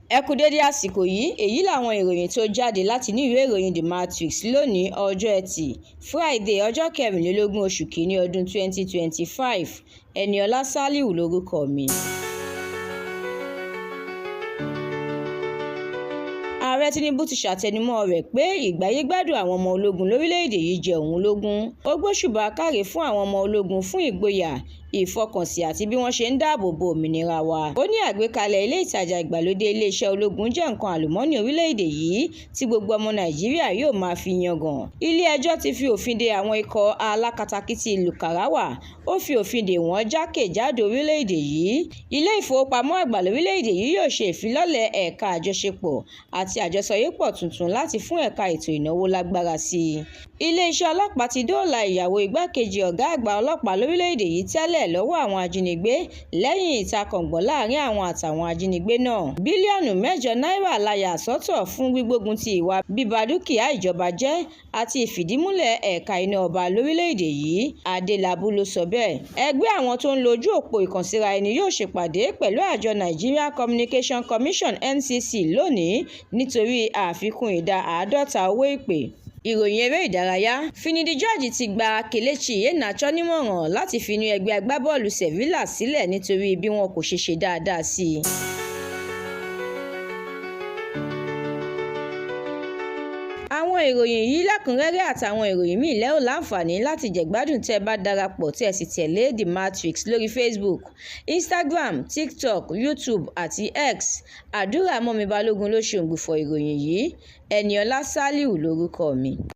Ẹ kú dédé àsìkò yìí. Èyí làwọn ìròyìn tó jáde láti inú ìwé ìròyìn The Matrix lónìí, ọjọ́ Etí Fúràìdè, ọjọ́ 24 oṣù kínní ọdún 2025. Eniola Saliu lórúkọ mi. Ààrẹ Tinubu ti ṣàtẹnumọ́ rẹ̀ pé ìgbáyégbádùn àwọn ọmọ ológun lórílẹ̀‐èdè yìí jẹ òun lógún. Ó gbóṣùbà káre fún àwọn ọmọ ológun fún ìgboyà, ìfọkànsìn àti bí wọ́n ṣe ń dáàbò bo òmìnira wa. Ó ní àgbékalẹ̀ ilé ìtajà ìgbàlódé iléeṣẹ́ ológun jẹ́ nǹkan àlùmọ́ọ́nì orílẹ̀-èdè yìí tí gbogbo ọmọ Nàìjíríà yóò máa fi yangàn. Ilé-ẹjọ́ ti fi òfin de àwọn ikọ̀ alákatakítí Lukarawa. Ó fi òfin dè wọ́n jákèjádò orílẹ̀-èdè yìí. Ilé ìfowópamọ́ àgbà lórílẹ̀-èdè yìí yóò ṣe ìfilọ́lẹ̀ ẹ̀ka àjọṣepọ̀ àti àjọsọyépọ̀ tuntun láti fún ẹ̀ka ètò ìnáwó lágbára sí i. Iléeṣẹ́ ọlọ́pàá ti dóòlà ìyàwó igbákejì ọ̀gá àgbà ọlọ́pàá lórílẹ̀-èdè yìí tẹ́lẹ̀ lọ́wọ́ àwọn ajínigbé lẹ́yìn ìtakọ̀ngbọ̀n láàrin àwọn àtàwọn ajínigbé náà. Bílíọ̀nù 8 náírà la yà sọ́tọ̀ fún gbígbógun ti ìwà bíba dúkìá ìjọba jẹ́ àti ìfìdímúlẹ̀ ẹ̀ka iná ọba lórílẹ̀-èdè yìí, Adélábù ló sọ bẹ́ẹ̀. Ẹgbẹ́ àwọn tó ń lo ojú òpó ìkànsíra ẹni yóò ṣèpàdé pẹ̀lú àjọ Nigeria Communication Commission (NCC) lónìí nítorí àfikún ìdá 50 owó ìpè. Ìròyìn eré ìdárayá. Finidi George ti gba Kelechi Iheanacho nímọ̀ràn láti finú ẹgbẹ́ agbábọ́ọ̀lù Sevilla sílẹ̀ nítorí bí wọn kò ṣe ṣe dáadáa sí i. Àwọn ìròyìn yìí lẹ́kùn-ún-rẹ́rẹ́ àtàwọn ìròyìn míì lẹ́ ò láǹfààní láti jẹ̀gbádùn tẹ́ ẹ bá darapọ̀ tí ẹ sì tẹ̀lé The Matrix lórí Facebook, Instagram, TikTok, YouTube àti X. Àdúrà Mọ́mi Balógun ló ṣe òǹgbùfọ̀ ìròyìn yìí. Eniola Saliu lórúkọ mi.